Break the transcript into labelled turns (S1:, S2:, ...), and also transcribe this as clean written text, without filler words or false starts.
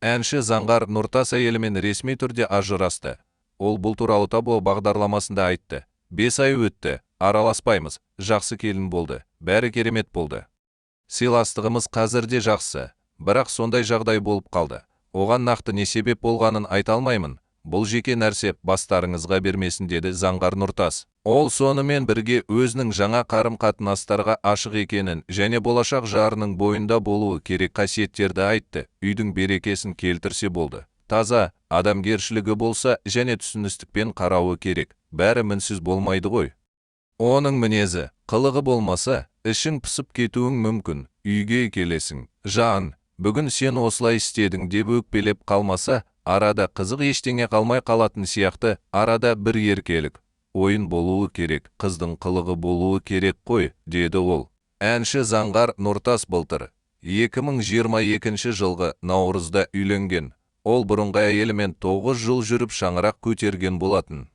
S1: Әнші Заңғар Нұртас әйелімен ресми түрде ажырасты. Ол бұл туралы Табу бағдарламасында айтты. 5 ай өтті, араласпаймыз, жақсы келін болды, бәрі керемет болды. Сыйластығымыз қазір де жақсы, бірақ сондай жағдай болып қалды. Оған нақты не себеп болғанын айта алмаймын, бұл жеке нәрсе, бастарыңызға бермесін, деді Заңғар Нұртас. Ол сонымен бірге өзінің жаңа қарым-қатынастарға ашық екенін және болашақ жарының бойында болуы керек қасиеттерді айтты. Үйдің берекесін келтірсе болды. Таза, адамгершілігі болса және түсіністікпен қарауы керек. Бәрі мінсіз болмайды ғой. Оның мінезі, қылығы болмаса, ішің пысып кетуің мүмкін. Үйге келесің, жан, бүгін сен осылай істедің деп өкпелеп қалмаса, арада қызық ештеңе қалмай қалатын сияқты, арада бір еркелік, ойын болуы керек, қыздың қылығы болуы керек қой, деді ол. Әнші Заңғар Нұртас былтыр, 2022 жылғы наурызда үйленген. Ол бұрынғы әйелімен 9 жыл жүріп, шаңырақ көтерген болатын.